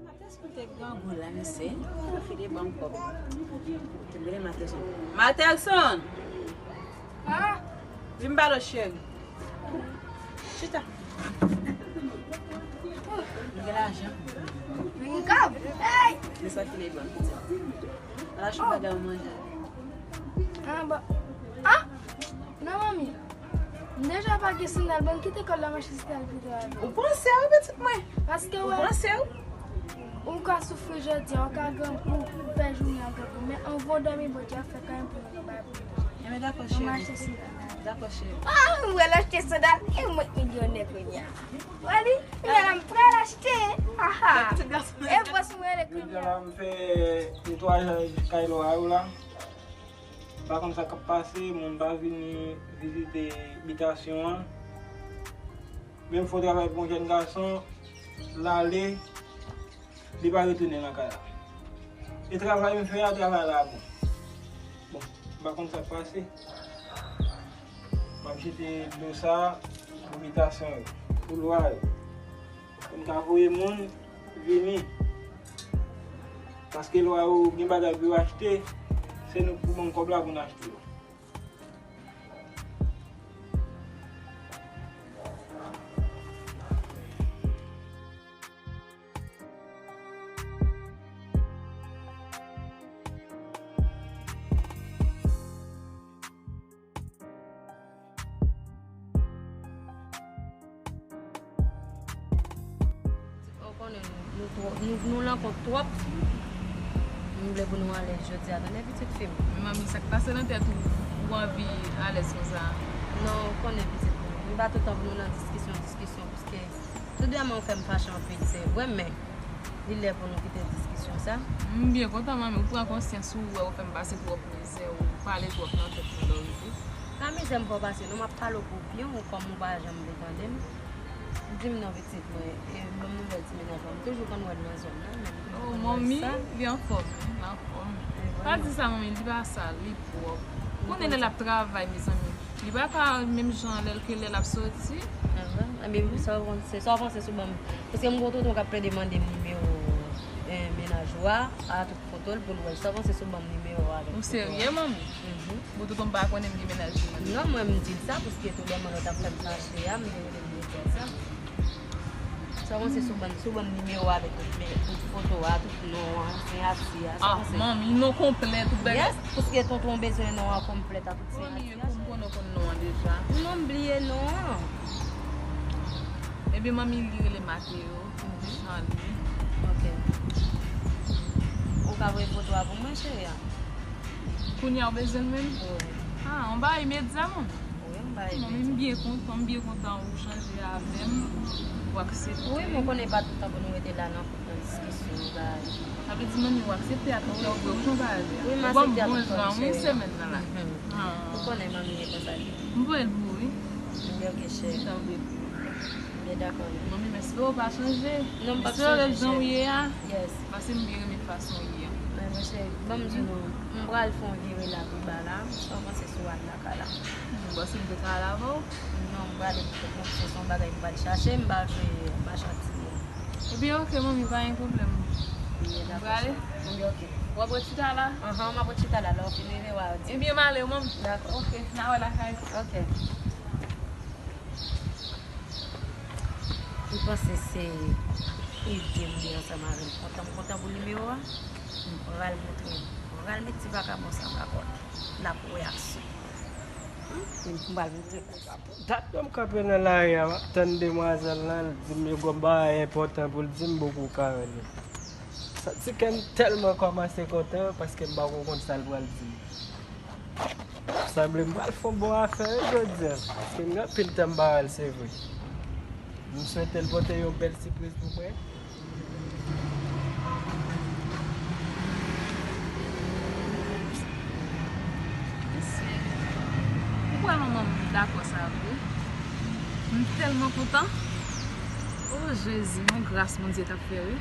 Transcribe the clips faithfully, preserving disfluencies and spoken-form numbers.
Matheus, mwen te grangou la, mesye. File ban m kòb. Te mele Matheus. Matheus! Ah! Vin ba lo cheri. Chita. M gen lajan. M gen kòb. Hey! Men sa file ban m pitit. Ala chou bagay ou manje. Ah, bon. Ah! Non, manmi. M deja pa gen sandal, ban m kite kòl la mache sandal pito avè w. Ou panse w, pitit mwen? Paske ou wè, panse w? Ou ka soufri jodi a, ou ka grangou, ou pè jounen an grangou. Men anvan w dòmi, Bondye ap fè kay pou nou, nou bay pou nou. Enben, dakò, cheri. Nou mache sandal. Dakò, cheri. Ah, mwen l achte sandal, e mwen k milyonè kounye a. Wè li, kounye a la m pral achte. Aha. E bòs mwen rele kounye a. Jodi a la, m fè netwayaj kay Lora yo la. M pa konn sa k ap pase, moun pa vini vizite bitasyon an. Men m fè yon travay pou yon jèn gason, l ale, li pa retounen nan kay la. E travay m fè a, travay la bon. Bon, m pa konn sa k pase. M ap jete dlo sa pou bitasyon yo, pou lwa yo. Pou n ka voye moun vini. Paske lwa yo gen bagay pou yo achte, se nou pou ban n kòb la pou n achte yo. Ou konnen nou, nou twò, nou, nou rankont twòp. M vle pou nou alèz jodi a, tande pitit fi m. Men manmi, sa k pase nan tèt ou, ou anvi alèz konsa? Non, ou konnen pitit mwen. M pa tout tan pou nou nan diskisyon, diskisyon, piske tout dèmen ou fè m fache anpil, se vre, men li lè pou nou kite diskisyon sa. M byen kontan, manmi, ou pran konsyans, ou wè ou fè m pase twòp mizè, ou pale twòp nan tèt mwen lè w rive. Pa mizè m fè w pase, non, m ap pale w pou byen, ou kòm ou pa janm vle tande m. Di m non, pitit mwen, e ban m nouvèl ti mennaj ou a. M toujou konn wè l nan zòn nan, men m toujou konn wè l sa. Oh, manmi, li anfòm, wi, li anfòm. E pa di sa, manmi, li pa sal, li pwòp. Ou konnen lè l ap travay, mezanmi. Li pa ka menm jan lè l ke lè l ap soti. Enben, sa w panse, sa w panse sou ban m? Paske m gon tonton k ap plede mande m nimewo, eh, mennaj ou a, a tout foto l pou l wè l. Sa w panse sou ban m nimewo avèk foto a? Ou serye, manmi? Mhm. Bon, tonton m pa konnen m gen mennaj li, manmi. Non, mwen m di l sa, paske tou dèmen lè w t ap fè m fache a, m te rele l, m te di l sa. Sa w panse sou ban m, sou ban m nimewo avèk tout, men, tout foto a, tout non an, siyati a, sa w panse? Ah, manmi, non konplè, tout bagay. Yes, paske tonton bezwen non an konplè a, tout siyati a. Manmi, e pou m konnen w konn non an deja. Non, m bliye non an. Ebyen, manmi, li rele Mateo, mhm, Jean Louis. Ok. Ou ka voye foto a pou mwen, cheri a? Kounye a w bezwen l menm? Wi. Ah, yon bagay imedya, manmi. Wi, yon bagay imedya. Manmi, m byen kontan, m byen kontan ou chanje avè m, ou aksepte. Wi, mwen konnen pa tout tan pou nou rete la nan, nan diskisyon, bagay. Sa vle di, manmi, ou aksepte a tout kè w vre, ou jan w pa vle a. Wi, m aksepte a tout kè m, cheri. Ou ban m bon jan, wi, semèn nan la. Mhm. Ah. Ou konnen manmi e konsa li ye. M voye l pou ou, wi. Ebyen, ok, cheri. Tanpri. Byen dakò, non. Manmi, m espere w pa chanje. Non, m p ap chanje, cheri. M espere w jan w ye a. Yes. Paske m byen renmen fason w ye a. Men, men, cheri, ban m di nou, m pral fè yon vire la pi ba la. Sa w panse si w al lakay la? M panse m te ka al avè w. Non, m prale pou kont mwen, se yon bagay m pral chache, m pa vle machan timoun. Ebyen, ok, manmi, pa gen pwoblèm. Byen, dakò, cheri. Ou prale? Ebyen, ok. W ap ret chita la? Ahan, m ap ret chita la, lè w fin rive, w a di m. Ebyen, m ale wi, manmi. Dakò. Ok, n a wè lakay. Ok. M panse se ede m li ansanm avè m. Kontan m kontan pou nimewo a, m pral montre, m pral met ti vakabon sa nan kò l. L ap wè aksyon. Hmm? M pral montre konsa pou dat mwen m kanpe nan lari a, m ap tann demwazèl lan, l di m yo gon bagay enpòtan pou l di m, m poko ka rele. Santi kè m tèlman kòmanse kontan paske m pako konn sa l pral di m. Sanble m pral fè yon bon afè wi jodi a, paske m gen anpil tan m pa wè l, se vre. M swete l pote yon bèl sipriz pou mwen. Mesye, ou kwè manman m dakò sa vre? M tèlman kontan. O Jezi, yon gras Bondye t ap fè wi.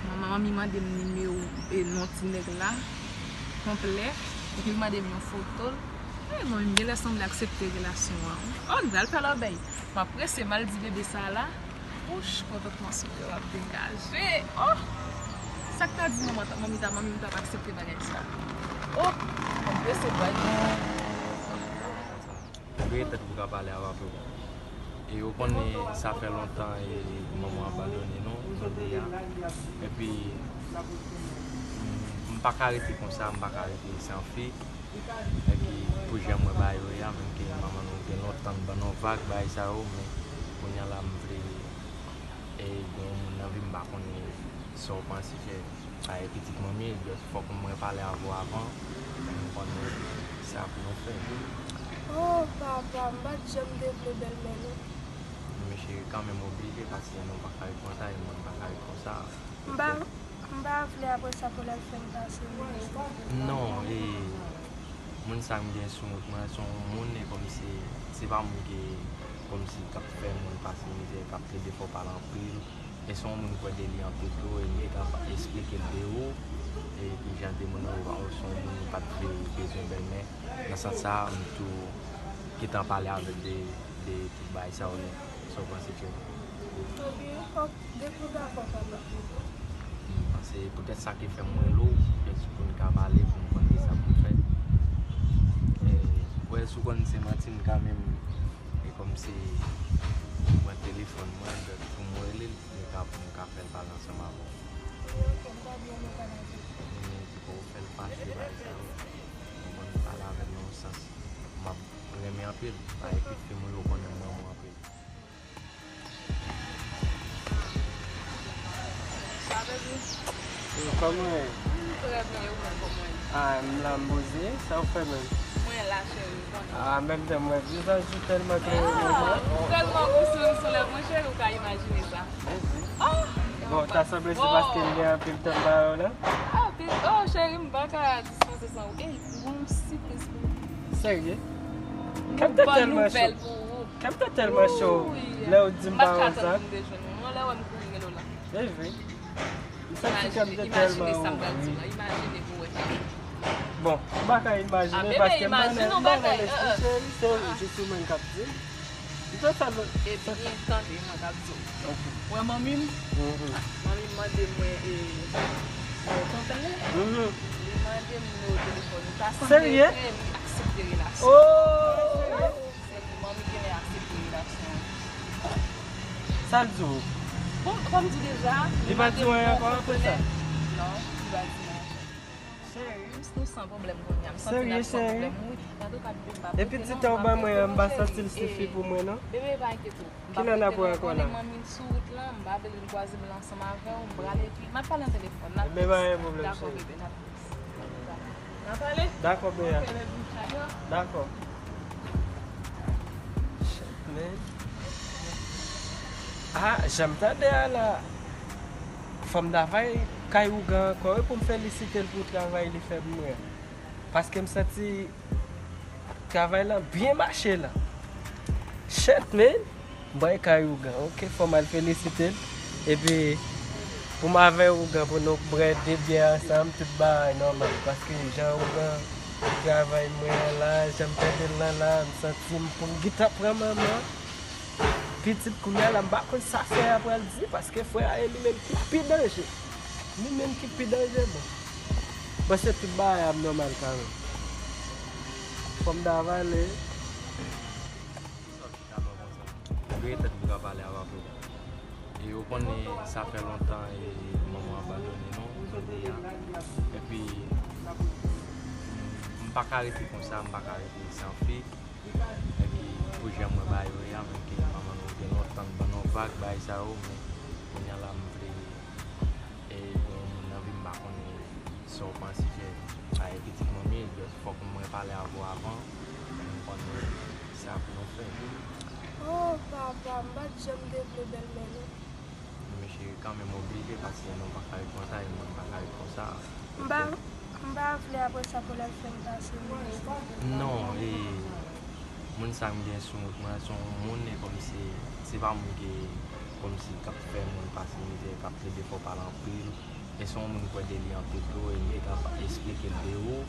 Manman, manmi mande m nimewo e non ti nèg la konplè, epi l mande m yon foto l. E manmi m genlè sanble aksepte relasyon an wi. O, m pral fè lòbèy. M ap prese, m al di bebe sa la. Wouch, kontantman sou kè w ap degaje. Oh! Sa k ta di manman ta, manmi ta, manmi m t ap aksepte bagay sa. Oh! M ap resevwa l. Ouvri tèt pou ka pale avè w. E ou konnen sa fè lontan e manman abandone nou, jodi a. Epi, m, m pa ka rete konsa, m pa ka rete san fi. Epi, pou jan mwen ba yo ye a, menm ke manman nou gen lontan ban nou vag, bagay sa yo, men kounye a la, m vle e gen yon moun nan vi m, m pa konnen sa w panse fè. Sa e pitit manmi, just fòk mwen pale avè w avan, pou nou konnen sa pou nou fè. Oh, papa, m pa t janm te vle bèlmè, non. Men cheri, kanmenm oblije, paske nou pa ka ret konsa, e mwen m pa ka ret konsa. M pa, m pa vle apre sa pou l al fè m pase mizè. Non, e moun sa m gen sou wout mwen, se yon moun, e kòmsi, se pa moun ki, kòmsi, k ap fè moun pase mizè, k ap plede fè w pale anpil. E se yon moun kwè de li anpil tou, e m te ka pa esplike l de ou, e ki jan de moun ou, ou se yon moun ou pa t vle bezwen bèlmè. Nan sans sa, m tou gentan pale avè l de, de tout bagay sa yo, sa w panse, cheri? Ebyen, fòk depi w dakò, pa mete. M panse poutèt sa ki fè m rele w, jis pou n ka pale, pou m konn kisa pou m fè. E, wè, si w konn se manti, m ka menm, e kòmsi, mwen telefòn mwen, donk pou m rele l. Li ka pou m ka fè l pale ansanm avè w. Wi, ok, m ta byen renmen pale avè l. Men, di pa w fè l fache, bagay sa yo. Ou konn pale avè l nan yon sans. M ap renmen anpil. Paske pitit fi m, ou konnen m renmen w anpil. Sa, baby? Kòman w ye? M trè byen, e ou menm, kòman w ye? Ah, m la, m poze. Sa w fè menm? Mwen la, cheri, ou konnen. Ah, menm tan, mwen vizaj ou tèlman klere. Ah, ou tèlman gou sou, sou lèv mwen, cheri, ou ka imajine sa. Mèsi. Ah! Bon, ta sanble se paske m gen anpil tan m pa wè w la. Ah, pi, oh, cheri, m pa ka dispanse san ou. Ey, gon yon sipriz pou ou. Serye? Kè m te tèlman cho. Kè m te tèlman cho lè w di m pa wè w sa. Yon bòn nouvèl pou ou. Wi. M pa ka tann pou m te jwenn ou. Non, lè w wè m kouri rele w la. Evre. M santi kè m te tèlman wo. Imajine, imajine sa m pral di w la. Imajine pou w wè. Bon, m pa ka imajine paske m pa nan lespri cheri, se jis ou menm k ap di m. M te sèlman. Ebyen, tande mwen k ap di w. Ok. Wè manmi m? Mhm. Manmi m mande mwen, e, nimewo kontak. Mhm. Li mande m nimewo telefòn ou. Ta sanble vre, li aksepte relasyon. Oh! Se manmi ki renmen aksepte relasyon. Sa l di w? Bon, kòm di deja, li pa di w anyen ankò apre sa? Non, li pa di m anyen. Cheri. M, nou san pwoblèm kounye a. M santi n ap san pwoblèm, wi. Antouka, bebe, m pa prete non, m pa prete non, cheri. Epi ti tan w ban mwen an, m pa santi l sifi pou mwen, non. Bebe, pa enkyete w. Kilè n ap wè ankò la? M pa prete, konnen manmi sou wout lan, m pa vle l kwaze m la ansanm avè w, m prale epi m ap pale nan telefòn, n ap tèks. Ebyen, pa gen pwoblèm, cheri. Dakò, bebe, n ap tèks. N ap pale? Dakò, bebe. Ok, baby. Dakò. Shit, man. Ah, jan m tande a la. Fò m travay kay ougan ankò, wi, pou m felisite l pou travay li fè pou mwen. Paske m santi travay lan byen mache la. Shit, man. Bay kay ougan. Ok, fò m al felisite l. Epi, pou m avè ougan, pou nou bwè de byè ansanm, tout bagay nòmal. Paske jan ougan travay mwen an la, jan m tande l lan la, m santi m pou m gentan pran manman. Pitit kounye a la, m pa konn sa frè a pral di, paske frè a e li menm ki pi danje. Li menm ki pi danje, bon. Bon, se tout bagay ap nòmal kanmenm. Fò m ta pale. Ouvri tèt pou ka pale avè w. E ou konnen sa fè lontan e manman abandone nou, jodi a. Epi, m pa ka rete konsa, m pa ka rete san fi. Epi, pou jan mwen ba yo ye a, menm ke manman nou gen lontan ban nou vag, bagay sa yo, men kounye a la, m vle, e gen yon moun nan vi m, m pa konnen sa w panse fè. Sa e pitit manmi, just fòk mwen pale avè w avan, pou nou konnen sa pou nou fè. Oh, papa, m pa t janm te vle bèlmè, non. Men cheri, kanmenm oblije, paske nou pa ka ret konsa, e mwen m pa ka ret konsa. M pa, m pa vle apre sa pou l al fè m pase mizè. Non, e moun sa m gen sou wout mwen, se yon moun, e kòmsi, se pa moun ki, kòmsi, k ap fè moun pase mizè, k ap plede fè w pale anpil. E se yon moun m kwè de li anpil tou, e m te ka pa esplike l de ou,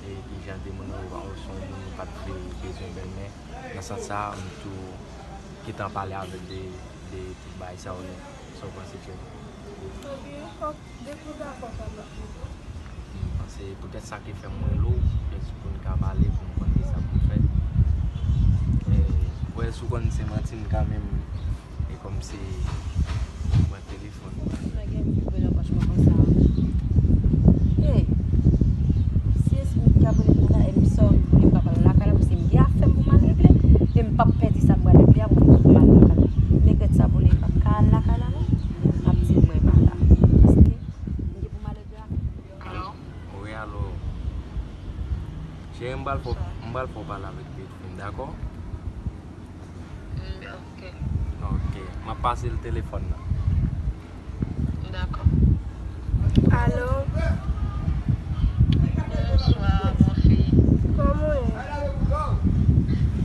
e ki jan de moun ou, ou se yon moun ou pa t vle bezwen bèlmè. Nan sans sa, m tou gentan pale avè l de, Tout bagay sa yo nèt. Sa w panse, cheri? Ebyen, fòk depi w dakò pa m ap rete. M panse poutèt sa ki fè m rele w, jis pou n ka pale, pou m konn kisa pou m fè. E, wè, si w konn se manti m ka menm, e kòmsi mwen telefòn. Nèg yo vibre nan pòch mwen konsa. Ey, si espri m ka vole konsa, e m sòri pou li m pa pral lakay la, paske m gen afè m pou m al regle, e m p ap pèdi sa m pral regle a pou m, pou m al lakay la. Nègrèt sa vole, m p ap ka al lakay la non. M ap di l mwen pa la. Paske m gen pou m al regle afè m. Wi, alo. Cheri, m pral fè, m pral fè w pale avèk Petfim, dakò? Mm, ok. Ok. M ap pase l telefòn nan. Dakò. Alo? Bonswa, mon fi. Kòman w ye?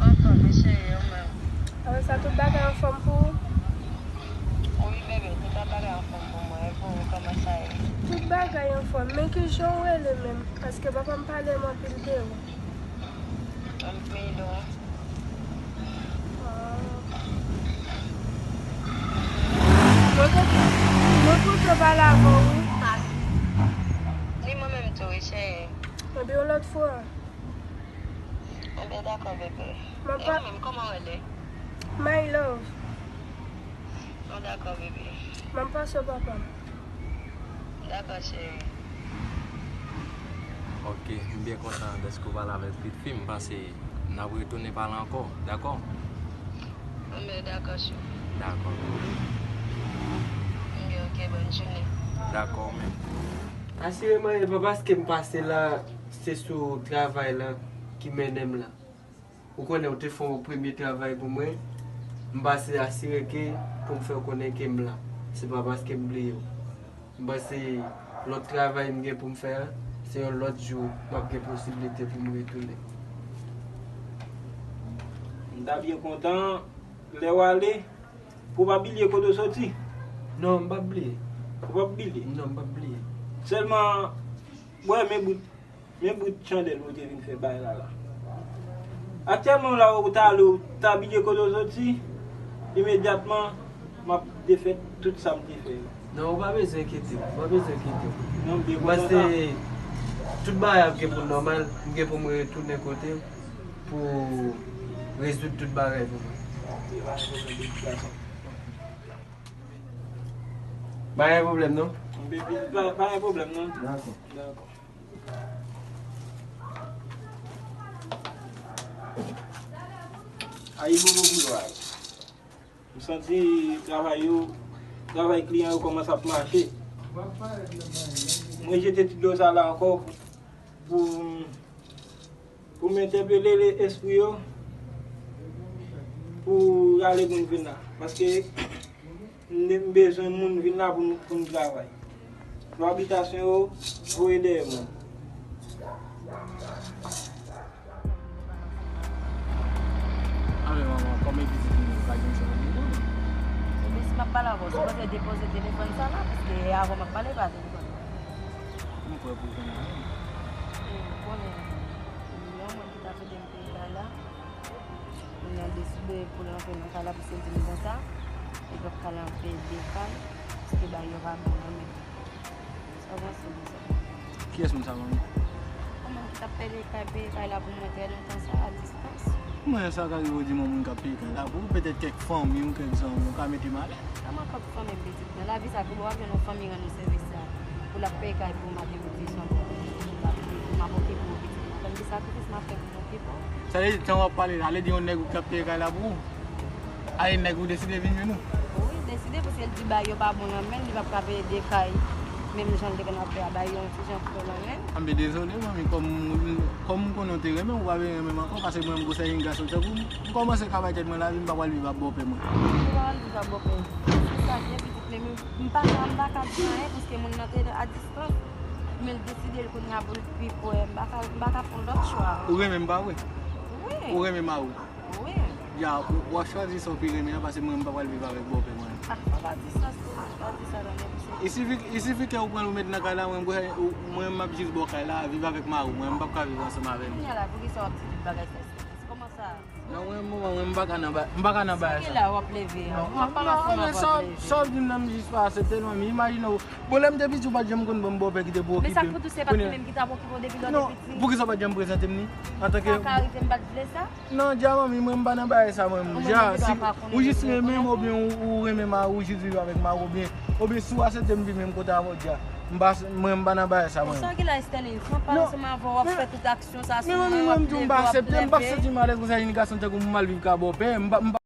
Anfòm, wi, cheri, ou menm? Apre sa, tout bagay anfòm pou ou? Wi, bebe, tout bagay anfòm pou mwen. E pou ou, kòman sa ye? Tout bagay anfòm. Men kijan w rele menm? Paske papa m pale m anpil de ou. Anpil, wi. Ah. Mwen kontan, mwen kontan pale avè w, wi. Ni mwen menm tou, wi, cheri. Epi yon lòt fwa. Ebyen, dakò, bebe. E ou menm, kòman w rele? My love. Bon, dakò, bebe. M ap pase w papa m. Dakò, cheri. Ok, m byen kontan dèske w pale avèk Petfim. M panse n ap retounen pale ankò, dakò? Bon, bebe, dakò, cheri. Dakò. Ok, ok, bòn jounen. Dakò, men. Asireman, e pa paske m pase la, se sou travay la ki mennen m la. Ou konnen ou te fè yon premye travay pou mwen, m pase asire ke pou m fè w konnen ke m la. Se pa paske m bliye w. M panse lòt travay m gen pou m fè a, se yon lòt jou m ap gen posiblite pou m retounen. M ta byen kontan lè w ale, pou w pa bliye kote w soti. Non, m p ap bliye. Ou p ap bliye? Non, m p ap bliye. Sèlman, wè, men bout Men bout chandèl ou te vin fè bay la la. Aktyèlman la ou ta ale, ou ta bliye kote w soti, imedyatman m ap defèt tout sa m te fè yo. Non, ou pa bezwen enkyete w, ou pa bezwen enkyete w. Non, m byen kontan sa. Paske tout bagay ap gen pou l nòmal, m gen pou m retounen kote w pou rezoud tout bagay pou mwen. Ok, pa gen pwoblèm, bebe gason. Pa gen pwoblèm, non? Bebe, pa, pa gen pwoblèm, non? Dakò. Dakò. Ayibobo pou yo, ay. M santi travay yo, travay kliyan yo kòmanse ap mache. Mwen jete ti dlo sa la ankò pou, pou, pou m entèpele le-, espri yo, pou rale moun vin la. Paske M, m bezwen moun vin la pou n, pou n travay. Lwa bitasyon yo, voye dèyè moun. Ale manman, kòm e pitit mwen, pa gen sa nan nivo. Ebyen, si m ap pale avè w, se pou w te depoze telefòn sa la, paske e avè w m ap pale, pa telefòn. M kwè pou konnen. E, ou konnen, yon moun ki ta fete m peye kay la, Moun nan deside pou l rantre nan kay la, paske l di m konsa, li p ap ka rantre de kay, paske bagay yo pa bon nan men l. Sa w panse de sa? Kiyès moun sa, manmi? Yon moun ki t ap pede kay, peye kay la pou mwen trè lontan sa, a distans. Kòman sa ka rive w di m yon moun k ap peye kay la pou ou? Petèt kèk fanmi w, kèk zanmi w ka mete m alèz. Kòman kòb fanmi m pitit? Nan lavi sa, pou w ap jwenn yon fanmi rann ou sèvis sa, pou l ap peye kay pou w maten, midi, swa pou w ap, pou m ap okipe w pitit mwen. Konn ki sakrifis m ap fè pou m okipe w? Sa vle di, jan w ap pale la, ale di yon nèg ou k ap peye kay la pou ou? Ale nèg ou deside vin jwenn ou? Wi, deside, paske l di bagay yo pa bon nan men l, li p ap ka peye de kay, menm jan l te konn ap fè a, bay yo yon ti jan pou yo nan men l. Anben, dezole, manmi, kòm, kòm m konnen w te renmen, ou pa vin renmen m ankò, paske mwen, m gwosè yon gason tankou w, m kòmanse ka bay tèt mwen lavi, m pa pral viv ap bòpè mwen. Ou pa pral viv ap bòpè. Se sa k ye, pitit, men m, m pa ka, m pa ka di anyen, paske moun nan te a distans, men l deside l kounye a pou l pi pre, m pa ka, m pa ka fè yon lòt chwa. Ou renmen m pa vre? Wi. Ou renmen mari w? Wi. Ya, w, w ap chwazi sa w pi renmen an, paske mwen, m pa pral viv avèk bòpè mwen. Ah, pa, pa di sa, pa di sa, non, mesye. Il suffit, il suffit ke ou pran l ou met nan kay la, mwen, mwen, mwen, m ap jis ba w kay la, viv avèk mari w, mwen, m p ap ka viv ansanm avè l. Kounye a la, poukisa w ap di tout bagay sa? Kòman sa? Nan mwen moman mwen m pa ka nan ba- m pa ka nan bagay sa. Ki la w ap leve a? Non, W ap pale non, ansanm men avè sa plezi. Sa w di m nan m jis pa aksepte l, manmi. Imajine w, pwoblèm te piti, ou pa t janm konn ban m bòpè ki te pou Men sa k okipe. pou tou se pa Kounye- li menm ki t ap okipe w depi lò Non, te piti? Poukisa w pa t janm prezante m li? Antanke Sa ka rive m pa t vle sa? Non, dja manmi, mwen m pa nan bagay sa mwen. Ou Dja, menm si ou pa konnen ou jis depi renmen m lè oubyen ou, ou renmen m, ou jis viv avèk m, oubyen oubyen si w aksepte m viv menm kote avè w dja. M pa, mwen m pa nan bagay sa mwen. Sa ki la Estelle, m ap pale Non, ansanm avè w, w ap men- fè tout aksyon sa sou Men manmi, mwen, w mwen ap m di w m leve, pa w ap aksepte, m p ap leve. santi m alèz konsa, yon gason tankou m mal viv ka bòpè, m pa, m pa